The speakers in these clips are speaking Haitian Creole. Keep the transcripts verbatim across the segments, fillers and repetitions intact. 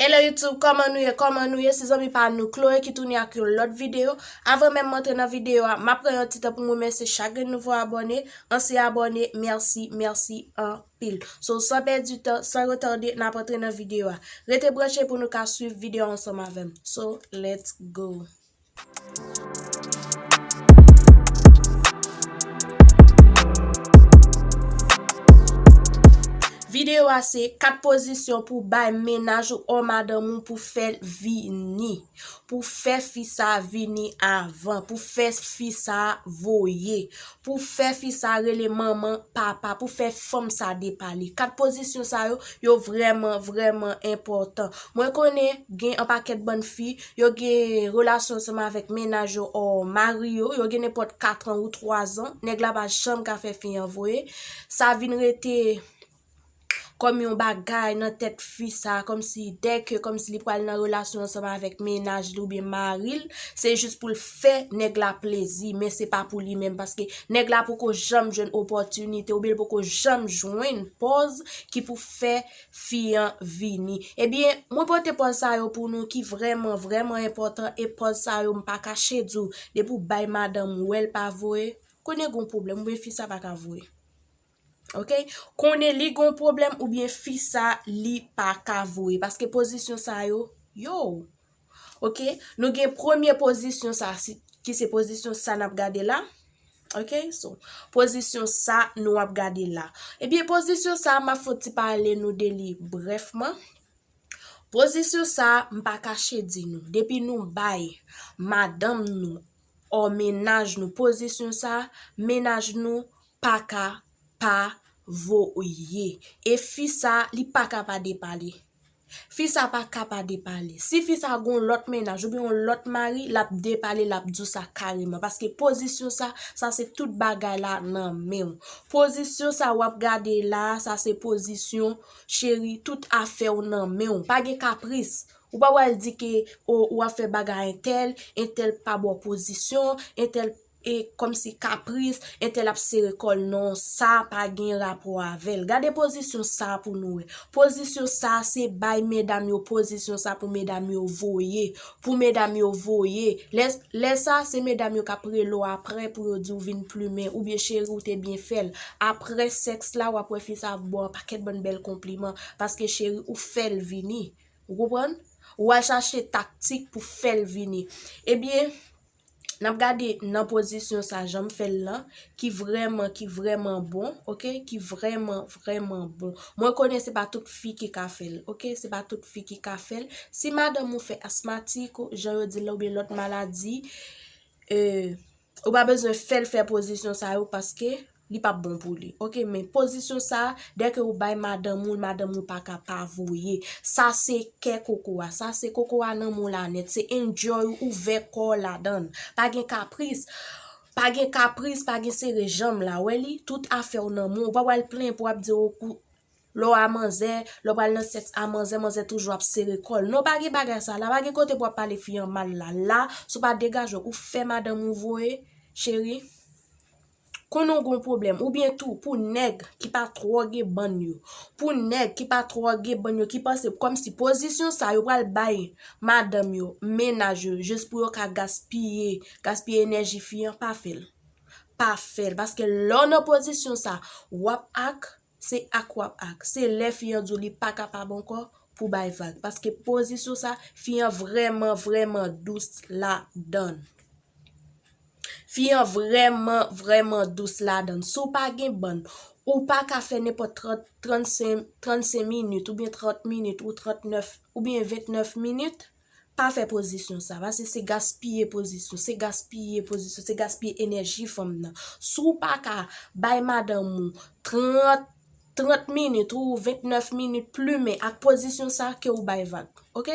Hello YouTube, kòman nou ye? Kòman nou ye? Se zanmi pa nou Chloé ki tounen ak yon lòt videyo. Avan menm m antre nan videyo a, m ap pran yon ti tan pou m remèsye chak grenn nouvo abòne, ansyen abòne, mèsi, mèsi anpil. So, san pèdi tan, san retade, n ap antre nan videyo a. Rete branche pou nou ka swiv videyo a ansanm avè m. So, let's go. Videyo a se kat pozisyon pou bay mennaj ou or madanm ou pou fè l vini. Pou fè fi sa vini avan. Pou fè fi sa voye. Pou fè fi sa rele manman, papa. Pou fè fanm sa depale. Kat pozisyon sa yo, yo vrèman, vrèman enpòtan. Mwen konnen gen yon pakèt bann fi, yo gen relasyon ansanm avèk mennaj yo or mari yo, yo gen nenpòt kat an ou twa zan, nèg la pa janm ka fè fi an voye. Sa vin rete kòm yon bagay nan tèt fi sa, kòmsi dèke, kòmsi li pral nan relasyon ansanm avèk mennaj li oubyen mari l, se jis pou l fè nèg la plezi, men se pa pou li menm, paske nèg la poko janm jwenn opòtinite, oubyen l poko janm jwenn pòz ki pou fè fi an vini. Ebyen, mwen pote pòz sa yo pou nou ki vrèman, vrèman enpòtan, e pòz sa yo m pa kache di w, depi w bay madanm ou wè l pa voye, konnen gon pwoblèm, oubyen fi sa pa ka voye. Ok? Konnen li gon pwoblèm oubyen fi sa li pa ka voye. Paske pozisyon sa yo, yo. Ok? Nou gen premye pozisyon sa, si- ki se pozisyon sa n ap gade la. Ok? So, pozisyon sa nou ap gade la. Ebyen, pozisyon sa, m ap fè yon ti pale nou de li brèfman. Pozisyon sa, m pa kache di nou. Depi nou bay madanm nou, or mennaj nou, pozisyon sa, mennaj nou pa ka pa voye. E fi sa, li pa ka pa depale. Fi sa pa ka pa depale. Si fi sa gon lòt mennaj oubyen yon lòt mari, l ap depale, l ap di w sa kareman. Paske pozisyon sa, sa se tout bagay la nan men w. Pozisyon sa w ap gade la, sa se pozisyon, cheri, tout afè w nan men w. Pa gen kapris. Ou pa pral di ke o, ou ap fè bagay entèl, entèl pa ba w pozisyon, entèl e kòmsi kapris, entèl ap sere kò l, non, sa pa gen rapò avè l. Gade pozisyon sa pou nou wè. Pozisyon sa se bay medam yo pozisyon sa pou medam yo voye, pou medam yo voye. Lè, lè sa, se medam yo k ap rele w apre pou yo di w vin plimen, oubyen cheri, ou te byen fè l. Apre sèks la, w ap wè fi sa ap ba w yon pakèt bann bèl konpliman, paske cheri, ou fè l vini. Ou konprann? Ou al chache taktik pou fè l vini. Ebyen, n ap gade nan pozisyon sa, jan m fè l lan, ki vrèman, ki vrèman bon, ok? Ki vrèman, vrèman bon. Mwen konnen se pa tout fi ki ka fè l, ok? Se pa tout fi ki ka fè l. Si madanm ou fè asmatik, jan yo di l la, oubyen lòt maladi, e, ou pa bezwen fè l fè pozisyon sa yo paske li p ap bon pou li. Ok, men pozisyon sa, dèke ou bay madanm ou, madanm ou pa ka pa voye. Sa se kè koko a, sa se koko a nan men w la nèt. Se enjoy ou ouvè kò w ladan l. Pa gen kapris. Pa gen kapris, pa gen sere janm la. Wè li, tout afè w nan men w. Ou pa pral plenyen pou w ap di, o, kou, lè w a manzè, lè w pral nan sèks a manzè, manzè toujou ap sere kò l. Non, pa gen bagay sa la, pa gen kote pou w ap pale fi an mal la. La, si w pa degaje w, ou fè madanm ou voye, cheri, konnen w gon pwoblèm. Oubyen tou, pou nèg ki pa twò gen bann yo, pou nèg ki pa twò gen bann yo, ki panse kòmsi pozisyon sa yo pral bay madanm yo, mennaj yo, jis pou yo ka gaspiye, gaspiye enèji fi an, pa fè l. Pa fè l. Paske lè w nan pozisyon sa, w ap ak, se ak w ap ak. Se lè fi an di w li pa kapab ankò pou bay vag. Paske pozisyon sa, fi an vrèman, vrèman dous ladan l. Fi an vrèman, vrèman dous ladan l. Si w pa gen bann, ou pa ka fè nenpòt trant, trannsenk, trannsenk minit, oubyen trant minit, ou trannèf, oubyen ventnèf minit, pa fè pozisyon sa, paske se gaspiye pozisyon, se gaspiye pozisyon, se gaspiye enèji fanm nan. Si w pa ka bay madanm ou trant, trant minit ou ventnèf minit plimen ak pozisyon sa, ke ou bay vag, ok?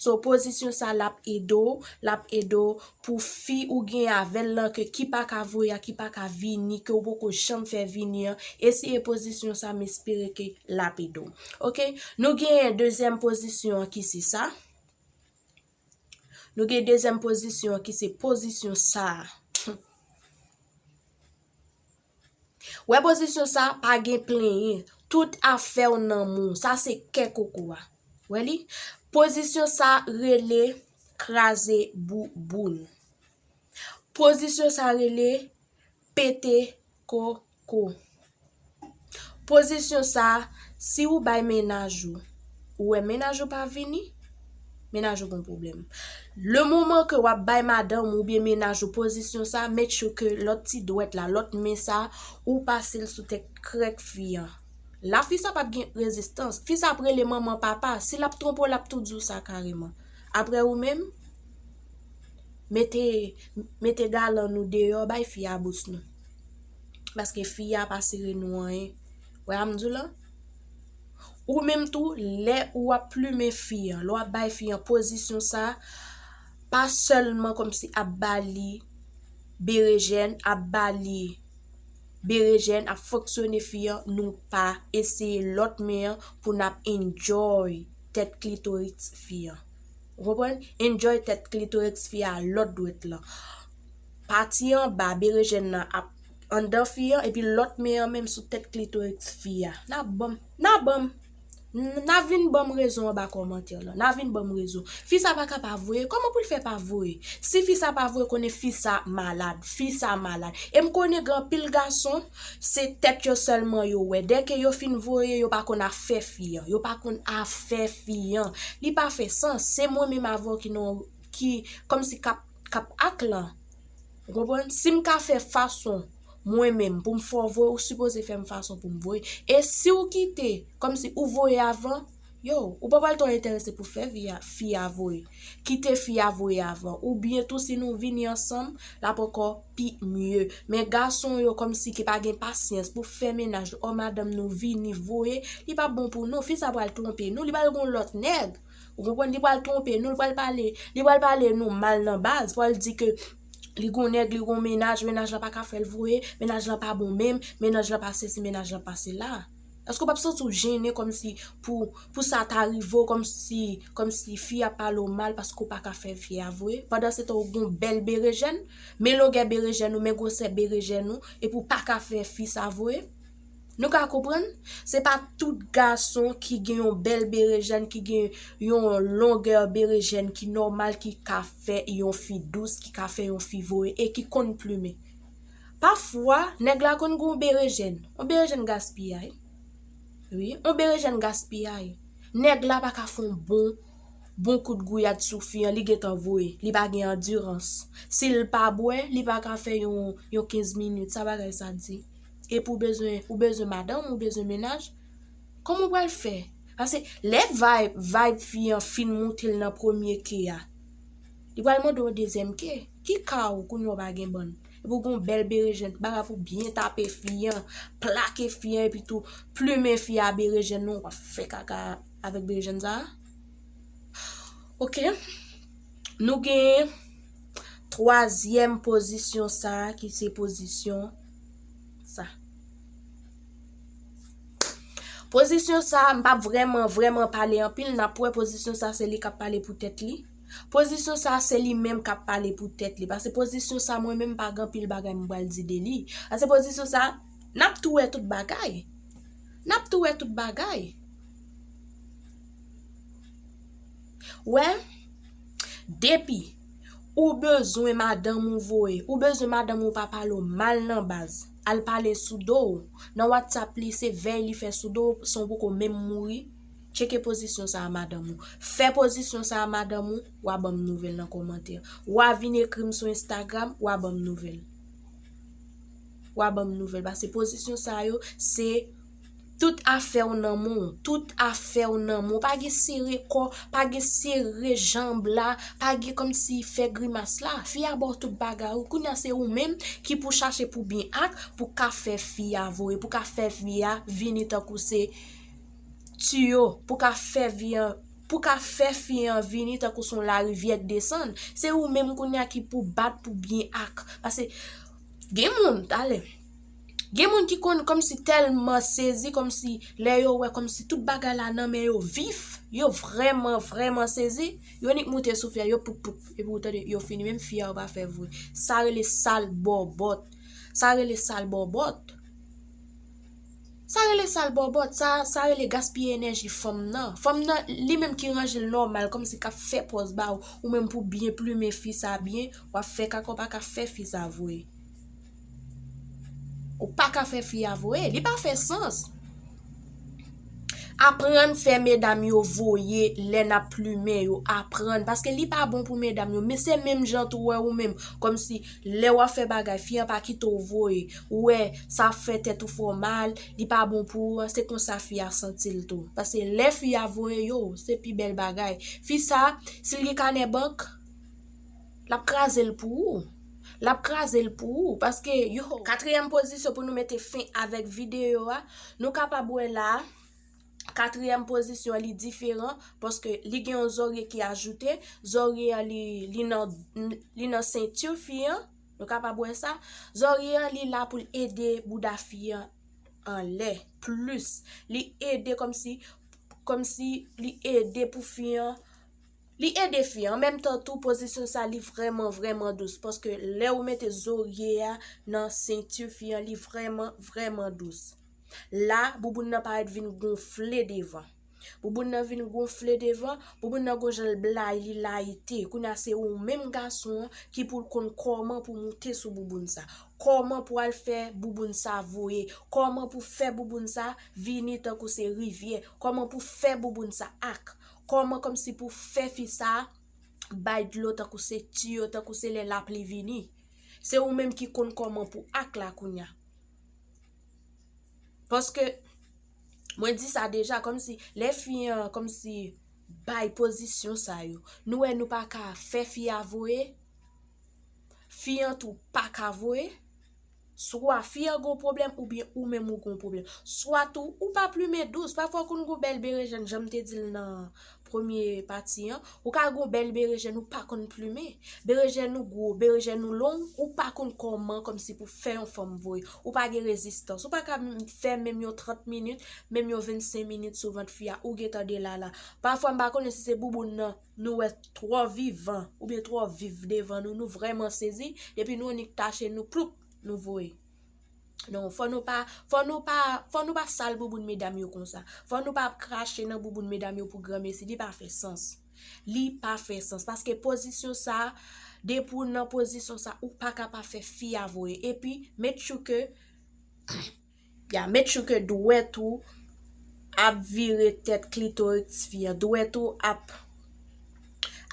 So, pozisyon sa, l ap ede w, l ap ede w pou fi ou gen avè l lan, ke ki pa ka voye a, ki pa ka vini, ke ou poko janm fè vini an, eseye pozisyon sa, m espere ke l ap ede w, ok? Nou gen dezyèm pozisyon an ki se sa. Nou gen dezyèm pozisyon an ki se pozisyon sa a. Wè pozisyon sa a, pa gen plenyen. Tout afè w nan men w. Sa se kè koko a. Wè li? Pozisyon sa rele kraze bouboun. Pozisyon sa rele pete koko. Pozisyon sa, si ou bay mennaj ou, ou wè mennaj ou pa vini, mennaj ou gon pwoblèm. Le moman ke w ap bay madanm ou oubyen mennaj ou pozisyon sa, make sure ke lòt ti dwèt la, lòt men sa, ou pase l sou tèt krèk fi an. La fi sa p ap gen rezistans. Fi sa ap rele manman papa. Si l ap twonpe w, l ap tou di w sa kareman. Apre ou menm, mete, mete galann nou deyò, bay fi a bous nou. Paske fi a pa sere nou anyen. Wè sa m di w la? Ou menm tou, lè ou ap plimen fi an, lè w ap bay fi an pozisyon sa, pa sèlman kòmsi ap ba li berejèn, ap ba li berejèn, ap fonksyone fi an, nou pa eseye lòt men an pou n ap enjoy tèt klitoris fi an. Ou konprann? Enjoy tèt klitoris fi a, lòt dwèt lan. Pati anba berejèn nan ap anndan fi an, epi lòt men an menm sou tèt klitoris fi a. N a banm, n a banm, n a vin banm rezon anba kòmantè lan. N a vin banm rezon. Fi sa pa ka pa voye. Kòman pou l fè pa voye? Si fi sa pa voye, konnen fi sa malad. Fi sa malad. E m konnen gen anpil gason, se tèt yo sèlman yo wè. Dèke yo fin voye, yo pa konn afè fi an. Yo pa konn afè fi an. Li pa fè sans. Se mwen menm avè w ki nan, ki, kòmsi k ap, k ap ak lan. Ou konprann? Si m ka fè fason mwen menm pou m fè w voye, ou sipoze fè m fason pou m voye. E si w kite, kòmsi ou voye avan, yo, ou pa pral twò enterese pou fè fi a, fi a voye. Kite fi a voye avan. Oubyen tou, si nou vini ansanm, l ap ankò pi mye. Men gason yo kòmsi ki pa gen pasyans pou fè mennaj, ò madanm nou vini voye, li p ap bon pou nou. Fi sa pral twonpe nou, li pral gon lòt nèg. Ou konprann? Li pral twonpe nou, li pral pale, li pral pale nou mal nan baz, pral di ke li gon nèg, li gon mennaj, mennaj lan pa ka fè l voye, mennaj lan pa bon menm, mennaj lan pa sesi, mennaj lan pa sela. Èske w p ap santi w jennen kòmsi pou, pou sa ta rive w, kòmsi, kòmsi fi a pale w mal paske w pa ka fè fi a voye? Pandan se tan ou gon bèl berejèn, men longè berejèn ou, men gwosè berejèn ou, epi w pa ka fè fi sa voye? Nou ka konprann? Se pa tout gason ki gen yon bèl berejèn, ki gen yon longè berejèn ki nòmal, ki ka fè yon fi dous, ki ka fè yon fi voye e ki konn plimen. Pafwa, nèg la konn gen yon berejèn. Yon berejèn gaspiyay. Wi, yon berejèn gaspiyay. Nèg la pa ka fè yon bon, bon kout gouyad sou fi an, li gentan voye. Li pa gen andirans. Si l pa bwè, li pa ka fè yon, yon kenz minit. Sa bagay sa di? Epi w bezwen, ou bezwen madanm, ou bezwen mennaj. Kòman w pral fè? Paske lè vibe, vibe fi an fin moute l nan premye ke a, li pral mande w dezyèm ke. Ki ka w kounye a w pa gen bann? Epi w gen yon bèl berejèn, bagay pou byen tape fi an, plake fi an, epi tou plimen fi a berejèn nan, w ap fè kaka avèk berejèn sa a. Oke. Nou gen twazyèm pozisyon sa a, ki se pozisyon sa. Pozisyon sa a, m p ap vrèman, vrèman pale anpil, n ap wè pozisyon sa a, se li k ap pale pou tèt li. Pozisyon sa a, se li menm k ap pale pou tèt li. Paske pozisyon sa a, mwen menm, pa gen anpil bagay m pral di de li. Paske pozisyon sa a, n ap tou wè tout bagay. N ap tou wè tout bagay. Wè, depi ou bezwen madanm ou voye, ou bezwen madanm ou pa pale w mal nan baz, al pale sou do w. Nan WhatsApp li, se vèy li fè sou do w, san w poko menm mouri. Tcheke pozisyon sa a madanm ou. Fè pozisyon sa a madanm ou, w a ban m nouvèl nan kòmantè. W a vin ekri m sou Instagram, w a ban m nouvèl. W a ban m nouvèl. Paske pozisyon sa yo, se tout afè w nan men w. Tout afè w nan men w. Pa gen sere kò, pa gen sere janb la, pa gen kòmsi fè grimas la. Fi a ba w tout bagay ou. Kounye a se ou menm ki pou chache pou byen ak, pou ka fè fi a voye, pou ka fè fi a vini tankou se tiyo, pou ka fè fi an, pou ka fè fi an vini tankou se yon larivyè k desann. Se ou menm kounye a ki pou bat pou byen ak. Paske gen moun, talè, gen moun ki konn kòmsi tèlman sezi, kòmsi lè yo wè kòmsi tout bagay la nan men yo vif, yo vrèman, vrèman sezi, yo nik moute sou fi a, yo poup, poup, epi ou tande yo fini, menm fi a yo pa fè voye. Sa rele sal bòbòt. Sa rele sal bòbòt. Sa rele sal bòbòt, sa, sa rele gaspiye enèji fanm nan. Fanm nan, li menm ki ranje l nòmal, kòmsi k ap fè pòz ba ou, ou menm pou byen plimen fi sa byen, w ap fè kaka, ou pa ka fè fi sa voye. Ou pa ka fè fi a voye, li pa fè sans. Aprann fè medam yo voye lè n ap plimen yo, aprann, paske li pa bon pou medam yo, men se menm jan tou wè ou menm, kòmsi lè w ap fè bagay, fi an pa kite w voye, ou wè sa ap fè tèt ou fè w mal, li pa bon pou ou, se konsa fi a santi l tou. Paske lè fi a voye yo, se pi bèl bagay. Fi sa, si l gen kanè bank, l ap kraze l pou ou. L ap kraze l pou ou. Paske, yo, katriyèm pozisyon pou nou mete fen avèk videyo a, nou kapab wè la, katriyèm pozisyon an, li diferan, paske li gen yon zòrye ki ajoute, zòrye an, li, li nan, li nan senti fi an, nou kapab wè sa. Zòrye an, li la pou l ede bouda fi an anlè, plis. Li ede kòmsi, kòmsi li ede pou fi an, li ede fi an. An menm tan tou, pozisyon sa, li vrèman, vrèman dous. Paske lè ou mete zòrye a nan senti fi an, li vrèman, vrèman dous. La, bouboun nan parèt vin gonfle devan. Bouboun nan vin gonfle devan, bouboun nan gon jan l blayi, li layite. Kounye a se ou menm gason an ki pou konn kòman pou moute sou bouboun sa. Kòman pou al fè bouboun sa voye. Kòman pou fè bouboun sa vini tankou se rivyè. Kòman pou fè bouboun sa ak. Kòman kòmsi pou fè fi sa bay dlo tankou se tiyo, tankou se lè lapli vini. Se ou menm ki konn kòman pou ak la kounye a. Paske, mwen di sa deja, kòmsi, lè fi an, kòmsi, bay pozisyon sa yo, nou wè nou pa ka fè fi a voye, fi an tou pa ka voye, swa fi an gon pwoblèm oubyen ou menm ou gon pwoblèm. Swa tou, ou pa plimen dous, pafwa ou konn gon bèl berejèn, jan m te di l nan premye pati an, ou ka gon bèl berejèn, ou pa konn plimen. Berejèn ou gwo, berejèn ou long, ou pa konn kòman kòmsi pou fè yon fanm voye. Ou pa gen rezistans. Ou pa ka m-, fè menm yon trant minit, menm yon vennsenk minit sou vant fi a, ou gentan delala. Pafwa m pa konnen si se bouboun nan, nou wè twò vivan, oubyen twò viv devan nou, nou vrèman sezi, depi nou annik tache nou, ploup, nou voye. Non, fò nou pa, fò nou pa, fò nou pa sal bouboun medam yo konsa. Fò nou pa ap krache nan bouboun medam yo pou granmesi, li pa fè sans. Li pa fè sans, paske pozisyon sa, depi w nan pozisyon sa, ou pa ka pa fè fi a voye. Epi, make sure ke, ya, make sure ke dwèt ou ap vire tèt klitoris fi an. Dwèt ou ap,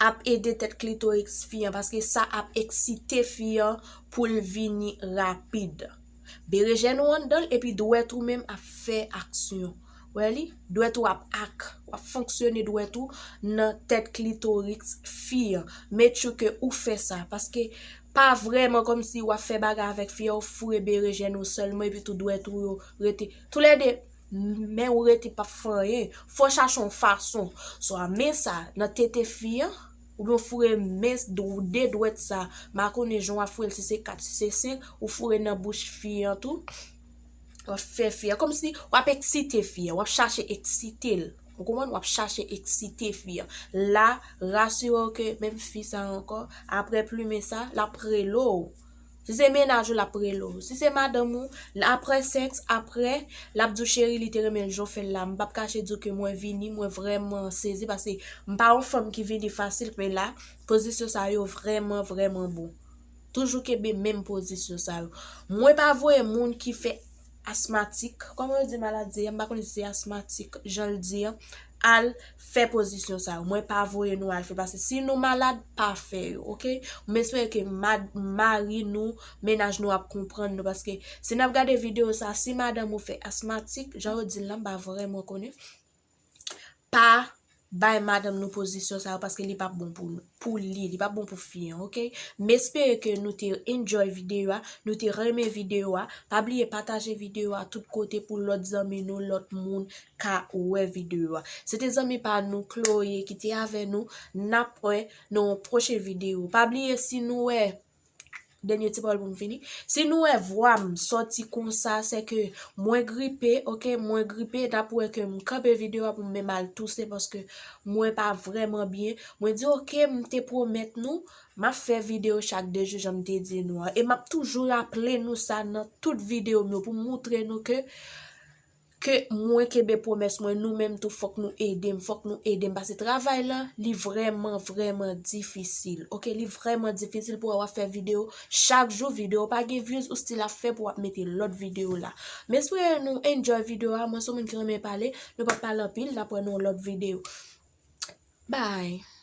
ap ede tèt klitoris fi an, paske sa ap eksite fi an pou l vini rapid. Berejèn ou anndan l, epi dwèt ou menm ap fè aksyon. Wè li? Dwèt ou ap ak, w ap fonksyone dwèt ou nan tèt klitoris fi an. Make sure ke ou fè sa, paske pa vrèman kòmsi w ap fè bagay avèk fi an, ou foure berejèn ou sèlman, epi tou dwèt ou yo rete. Toulède, men ou rete p ap fè anyen. Fò chache yon fason. Swa men sa nan tete fi an, oubyen w foure men, de dwèt sa, m pa konnen jan w ap foure l, si se kat, si se senk, ou foure nan bouch fi an tou. W ap fè fi an. Kòmsi w ap eksite fi an, w ap chache eksite l. Ou konprann? W ap chache eksite fi an. La, rasire w ke menm fi sa ankò, apre plimen sa, l ap rele w. Si se mennaj ou, l ap rele w. Si se madanm ou, l-, apre sèks, apre, l ap di w, cheri, li te renmen l jan w fè l la. M p ap kache di w ke mwen vini, mwen vrèman sezi, paske m pa yon fanm ki vini fasil, men la, pozisyon sa yo vrèman, vrèman bon. Toujou kenbe menm pozisyon sa yo. Mwen pa voye moun ki fè asmatik. Kòman yo di maladi a? M pa konnen si se asmatik, jan l di an. Al fè pozisyon sa yo. Mwen pa voye nou al fè, paske si nou malad, pa fè yo, oke? M espere ke mad-, mari nou, mennaj nou ap konprann nou, paske si n ap gade videyo sa, si madanm ou fè asmatik, jan yo di l la, m pa vrèman konnen. Pa bay madanm nou pozisyon sa yo, paske li p ap bon pou nou, pou li, li p ap bon pou fi an, oke? M espere ke nou te enjoy videyo a, nou te renmen videyo a. Pa bliye pataje videyo a tout kote pou lòt zanmi nou, lòt moun ka wè videyo a. Se te zanmi pa nou, Chloé, ki te avè nou. N ap wè nan yon pwochen videyo. Pa bliye, si nou wè dènye ti pawòl pou m fini. Si nou wè vwa m sòti konsa, se ke mwen gripe, oke, mwen gripe, n ap wè ke m kanpe videyo a pou m menm al touse, paske mwen pa vrèman byen. Mwen di, oke, m te pwomèt nou, m ap fè videyo chak de jou, jan m te di nou an. E m ap toujou raple nou sa nan tout videyo m yo, pou m moutre nou ke ke mwen kenbe pwomès mwen, nou menm tou fòk nou ede m, fòk nou ede m, paske travay la, li vrèman, vrèman difisil, oke? Li vrèman difisil pou w ap fè videyo chak jou, videyo pa gen views, ou still ap fè pou w ap mete lòt videyo la. M espere nou enjoy videyo a, mwen se yon moun ki renmen pale, nou p ap pale anpil, n ap wè nan yon lòt videyo. Bye!